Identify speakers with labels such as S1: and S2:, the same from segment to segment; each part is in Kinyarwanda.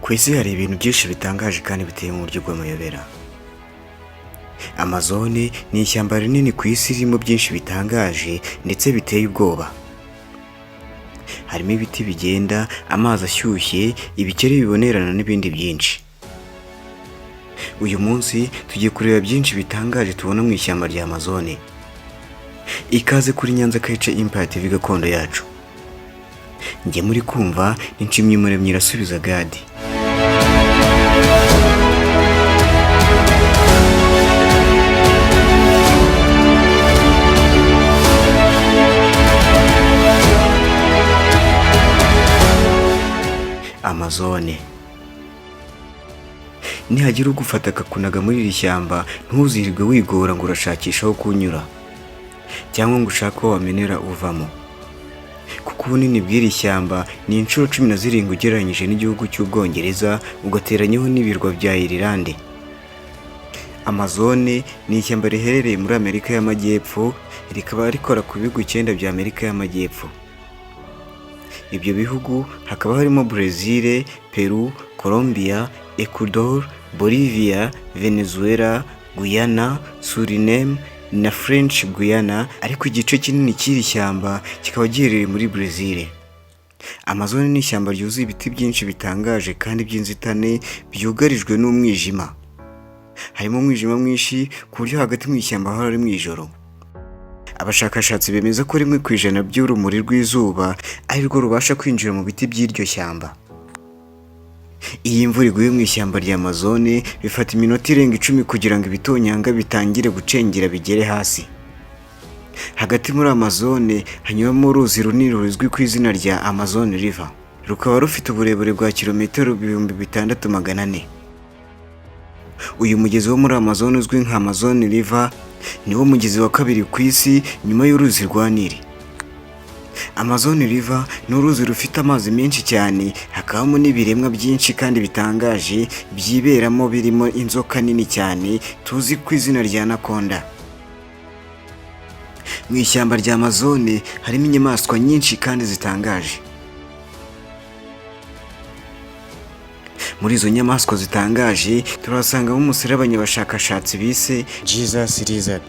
S1: Ku isi hari ibintu byinshi bitangaje kandi biteye mu buryo bw'amayobera. Amazone ni ishyamba rinini ku isi ririmo byinshi bitangaje ndetse biteye ubwoba. Harimo ibiti bigenda, amazi ashyushye, ibikeri bibonerana n'ibindi byinshi. Uyu munsi tugiye kureba byinshi bitangaje tubona mu ishyamba rya Amazone. Ikaze kuri Nyanza Culture Empire TV gakondo yacu. Njye muri kumva ni Nshimyumuremyi Irasubiza Gadi. Amazone. Nihagira ugufata akakunaga muri iri shyamba, ntuzirirwe wigora ngo urashakisha aho kunyura cyangwa ngo ushake aho wamenera uvamo, kuko ubunini bw'iri shyamba ni inshuro 17 ugereranyije n'igihugu cy'Ubwongereza, ugateranyaho n'ibirwa bya Irilande. Amazone ni ishyamba riherereye muri Amerika y'Amajyepfo, rikaba rikora ku bihugu 9 bya Amerika y'Amajyepfo. Ibyo bihugu hakaba harimo Brezil, Peru, Colombia, Ecuador, Bolivia, Venezuela, Guyana, Suriname na French Guiana, ariko igice kinini cy'iri shyamba kikaba giherereye muri Brezil. Amazon ni ishyamba ryuzuye ibiti byinshi bitangaje kandi by'inzitane byugarijwe n'umwijima. Harimo umwijima mwinshi ku buryo hagati mu ishyamba hahora ari mu ijoro. Abashakashatsi bemeza ko 1% by'urumuri rw'izuba ari rwo rubasha kwinjira mu biti by'iryo shyamba. Iyo imvura iguye mu ishyamba rya Amazone, bifata iminota irenga 10 kugira ngo ibitonyanga bitangire gucengera bigere hasi. Hagati muri Amazone hanyuramo uruzi runini ruzwi ku izina rya Amazon River, rukaba rufite uburebure bwa kilometero 6400. Uyu mugezi wo muri Amazone uzwi nka Amazon River niwo mugezi wa kabiri ku isi nyuma y'uruzi rwa Nili. Amazon River ni uruzi rufite amazi menshi cyane, hakabamo n'ibiremwa byinshi kandi bitangaje byiberamo, birimo inzoka nini cyane tuzi ku izina rya anaconda. Mu ishyamba rya Amazone harimo inyamaswa nyinshi kandi zitangaje. Muri izo nyamaswa zitangaje turahasangamo umuserebanya abashakashatsi bise
S2: Jesus Lizard.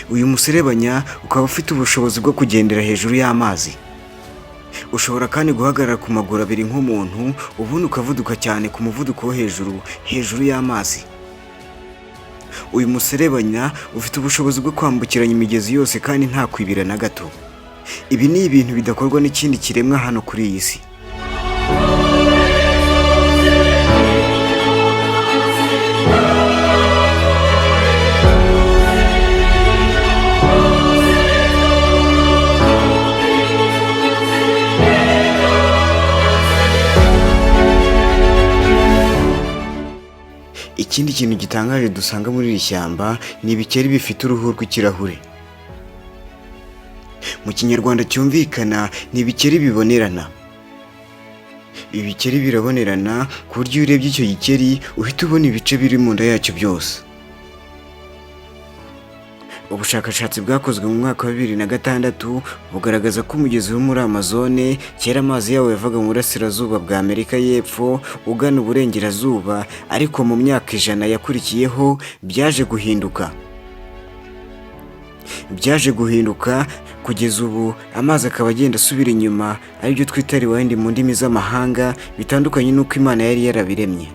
S1: Uyu muserebanya ukaba ufite ubushobozi bwo kugendera hejuru y'amazi. Ushobora kandi guhagarara ku maguru abiri nk'umuntu, ubundi ukavuduka cyane ku muvuduko wo hejuru hejuru y'amazi. Uyu muserebanya ufite ubushobozi bwo kwambukiranya imigezi yose kandi nta kwibira na gato. Ibi ni ibintu bidakorwa n'ikindi kiremwa hano kuri iyi si. Ikindi kintu gitangaje dusanga muri iri shyamba ni ibikeri bifite uruhu rw'ikirahure. Mu kinyarwanda cyumvikana ni ibikeri bibonerana. Ibi bikeri birabonerana ku buryo iyo urebye icyo gikeri uhita ubona ibice biri mu nda yacyo byose. Ubushakashatsi bwakozwe mu mwaka wa 2006 bugaragaza ko umugezi wo muri Amazone kera amazi yawo yavaga mu burasirazuba bwa Amerika y'Epfo ugana uburengerazuba, ariko mu myaka 100 yakurikiyeho byaje guhinduka. Byaje guhinduka kugeza ubu amazi akaba agenda asubira inyuma, aribyo twita rewind mu ndimi z'amahanga, bitandukanye n'uko Imana yari yarabiremye.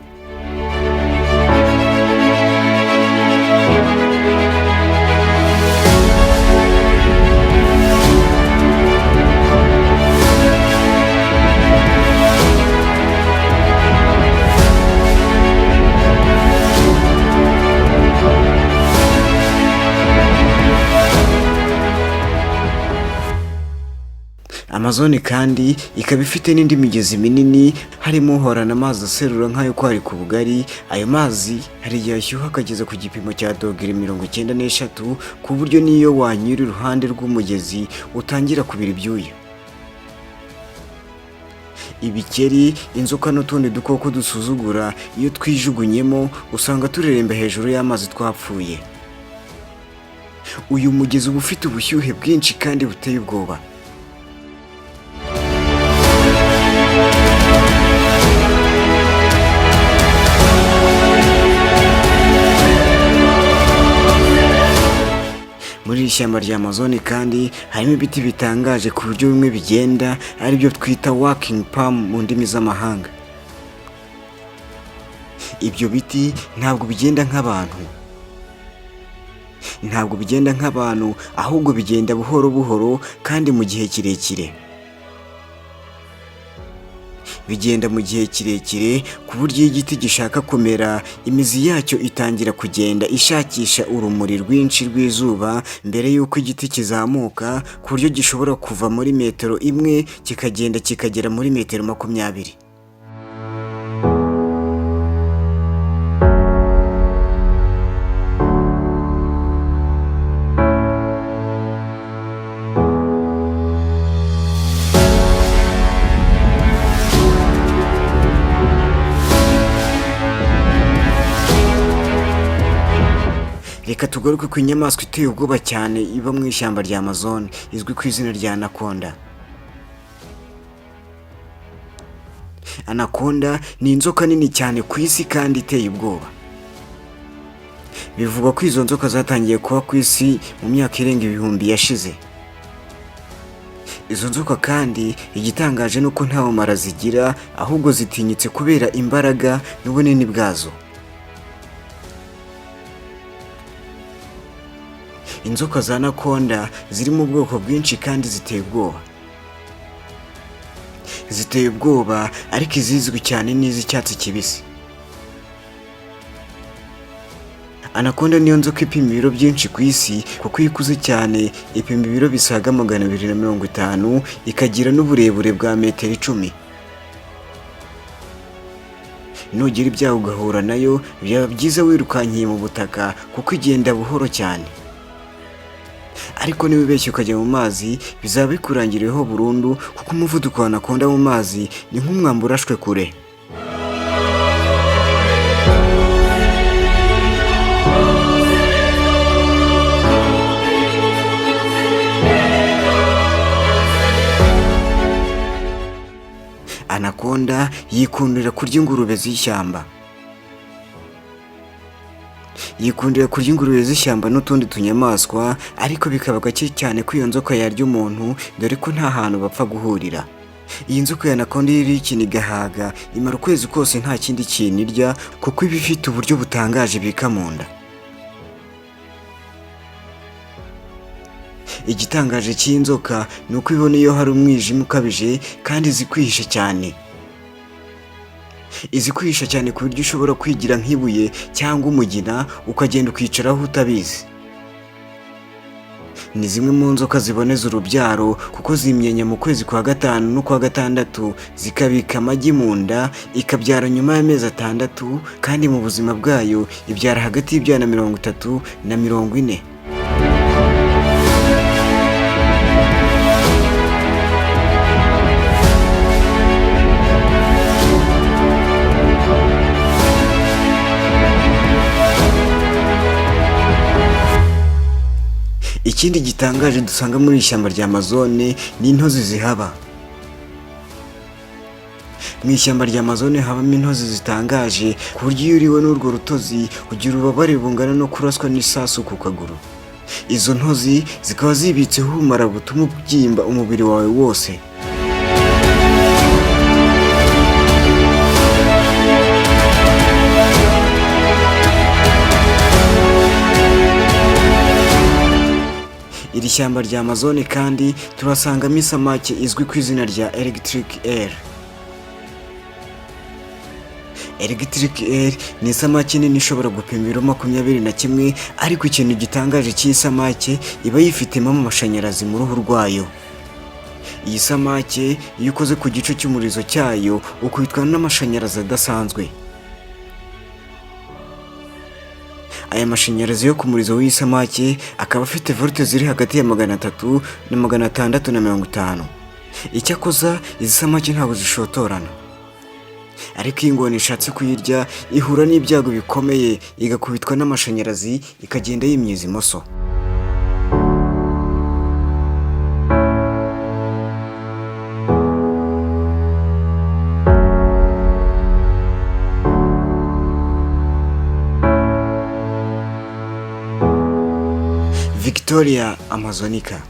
S1: Amazone kandi ikaba ifite n'indi migezi minini, harimo uhorana amazi aserura nk'ayo kwarika ubugari. Ayo mazi hari igihe ashyuha akageza ku gipimo cya dogere 93, ku buryo n'iyo wanyura iruhande rw'umugezi utangira kubira ibyuya. Ibikeri, inzoka n'utundi dukoko dusuzugura, iyo twijugunyemo usanga tureremba hejuru y'amazi twapfuye. Uyu mugezi uba ufite ubushyuhe bwinshi kandi buteye ubwoba. Muri iri shyamba rya Amazon kandi harimo ibiti bitangaje ku buryo bimwe bigenda, aribyo twita walking palm mu ndimi z'amahanga. Ibyo biti ntabwo bigenda nk'abantu, ntabwo bigenda nk'abantu, ahubwo bigenda buhoro buhoro kandi mu gihe kirekire. Bigenda mu gihe kirekire ku buryo iyo igiti gishaka kumera, imizi yacyo itangira kugenda ishakisha urumuri rwinshi rw'izuba mbere y'uko igiti kizamuka, ku buryo gishobora kuva muri metero 1 kikagenda kikagera muri metero 20. Reka tugaruke ku nyamaswa iteye ubwoba cyane iba mu ishyamba rya Amazon, izwi ku izina rya anaconda. Anaconda ni inzoka nini cyane ku isi kandi iteye ubwoba. Bivugwa ko izo nzoka zatangiye kuba ku isi mu myaka irenga ibihumbi yashize. Izo nzoka kandi igitangaje ni uko nta bumara zigira, ahubwo zitinyitse kubera imbaraga n'ubunini bwazo. Inzoka za anaconda ziri mu bwoko bwinshi kandi ziteye ubwoba. Ziteye ubwoba, ariko izizwi cyane ni iz'icyatsi kibisi. Anaconda niyo nzoka ipima ibiro byinshi ku isi, kuko iyo ikuze cyane ipima ibiro bisaga 250, ikagira n'uburebure bwa metero 10. Nugira ibyago ugahura nayo, byaba byiza wirukankiye mu butaka kuko igenda buhoro cyane. Ariko niba ubeshye ukajya mu mazi, bizaba bikurangiriyeho burundu, kuko umuvuduko wa anaconda mu mazi ni nk'umwambi urashwe kure. Anaconda yikundira kurya ingurube z'ishyamba. Yikundira kurya ingurube z'ishyamba n'utundi tunyamaswa, ariko bikaba gake cyane ko iyo nzoka yarya umuntu, dore ko nta hantu bapfa guhurira. Iyi nzoka ya anaconda iyo iriye ikintu igahaga, imara ukwezi kose nta kindi kintu irya, kuko iba ifite uburyo butangaje ibika mu nda. Igitangaje cy'iyi nzoka ni uko ibona iyo hari umwijima ukabije, kandi izi kwihisha cyane. Izi kwihisha cyane ku buryo ushobora kwigira nk'ibuye cyangwa umugina ukagenda ukicaraho utabizi. Ni zimwe mu nzoka ziboneza urubyaro, kuko zimyenya mu kwezi kwa 5 n'ukwa 6, zikabika amagi mu nda, ikabyara nyuma y'amezi 6, kandi mu buzima bwayo ibyara hagati y'ibyana 30 na 40. Ikindi gitangaje dusanga muri iri shyamba rya Amazone ni intozi zihaba. Mu ishyamba rya Amazone habamo intozi zitangaje, ku buryo iyo uriwe n'urwo rutozi ugira ububabare bungana no kuraswa n'isasu ku kaguru. Izo ntozi zikaba zibitseho ubumara butuma ubyimba umubiri wawe wose. Iri shyamba rya Amazone kandi turasangamo isamake izwi ku izina rya Electric Eel. Electric Eel ni isamake nini ishobora gupima ibiro 21, ariko ikintu gitangaje cy'iyi samake, iba yifitemo amashanyarazi mu ruhu rwayo. Iyi samake iyo ukoze ku gice cy'umurizo cyayo ukubitwa n'amashanyarazi adasanzwe. Aya mashanyarazi yo ku murizo w'iyi samake akaba afite volte ziri hagati ya 300 na 650. Icyakoza izi samake ntabwo zishotorana, ariko iyo ingona ishatse kuyirya ihura n'ibyago bikomeye, igakubitwa n'amashanyarazi ikagenda yimyiza imoso. Victoria Amazonica.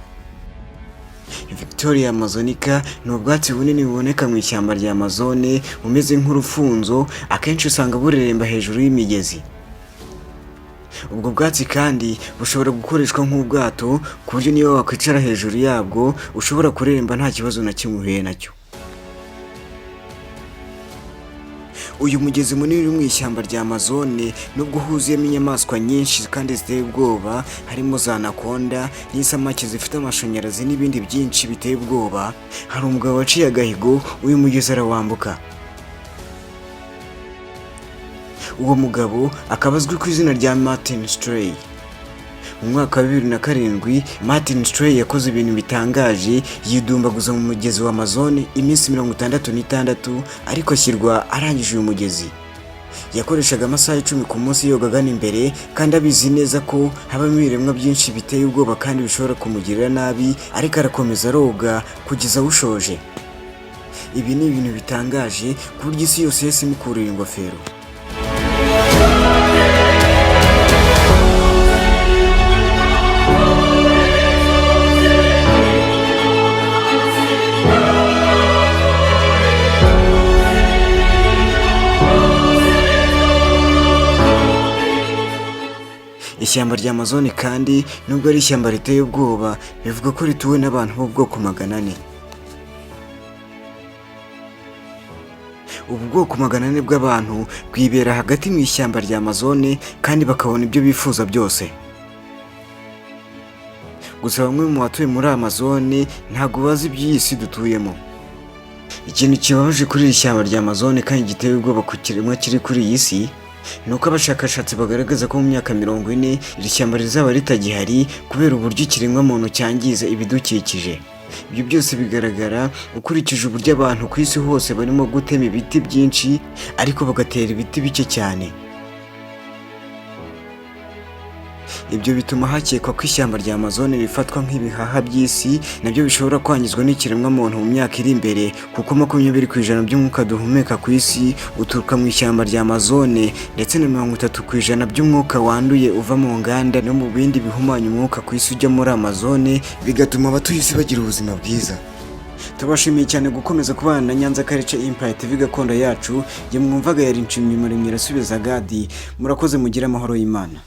S1: Victoria Amazonica ni ubwatsi bunini buboneka mu ishyamba rya Amazone, bumeze nk'urufunzo. Akenshi usanga bureremba hejuru y'imigezi. Ubwo bwatsi kandi bushobora gukoreshwa nk'ubwato, ku buryo niyo wakwicara hejuru yabwo ushobora kureremba nta kibazo na kimwe uhuye nacyo. Uyu mugezi munini uri mu ishyamba rya Amazone, nubwo huzuyemo inyamaswa nyinshi kandi ziteye ubwoba, harimo za anaconda n'isamaki zifite amashanyarazi n'ibindi byinshi biteye ubwoba, hari umugabo waciye agahigo, uyu mugezi arawambuka. Uwo mugabo akaba azwi ku izina rya Martin Strey. Mu mwaka wa 2007, Martin Strey yakoze ibintu bitangaje, yidumbaguza mu mugezi wa Amazone iminsi 66, ariko ashyirwa arangije uyu mugezi. Yakoreshaga amasaha 10 ku munsi yoga agana imbere, kandi abizi neza ko habamo ibiremwa byinshi biteye ubwoba kandi bishobora kumugirira nabi, ariko arakomeza aroga kugeza awushoje. Ibi ni ibintu bitangaje ku buryo isi yose yahise imukurira ingofero. Ishyamba rya Amazone kandi, nubwo ari ishyamba riteye ubwoba, bivuga ko rituwe n'abantu b'ubwoko 400. Ubu bwoko 400 bw'abantu bwibera hagati mu ishyamba rya Amazone kandi bakabona ibyo bifuza byose. Gusa bamwe mu batuye muri Amazone ntabwo bazi iby'iyi si dutuyemo. Ikintu kibabaje kuri iri shyamba rya Amazone kandi giteye ubwoba ku kiremwa kiri kuri iyi si, ni uko abashakashatsi bagaragaza ko mu myaka 40 iri shyamba rizaba ritagihari kubera uburyo ikiremwamuntu cyangiza ibidukikije. Ibyo byose bigaragara ukurikije uburyo abantu ku isi hose barimo gutema ibiti byinshi ariko bagatera ibiti bike cyane. Ibyo bituma hakekwa ko ishyamba rya Amazone rifatwa nk'ibihaha by'isi nabyo bishobora kwangizwa n'ikiremwamuntu mu myaka iri imbere, kuko 20% by'umwuka duhumeka ku isi uturuka mu ishyamba rya Amazone, ndetse na 30% by'umwuka wanduye uva mu nganda no mu bindi bihumanya umwuka ku isi ujya muri Amazone, bigatuma abatuye isi bagira ubuzima bwiza. Tubashimiye cyane gukomeza kubana na Nyanza Culture Empire TV gakondo yacu. Jye mwumvaga yari Nshimyumuremyi Irasubiza Gadi. Murakoze, mugire amahoro y'Imana.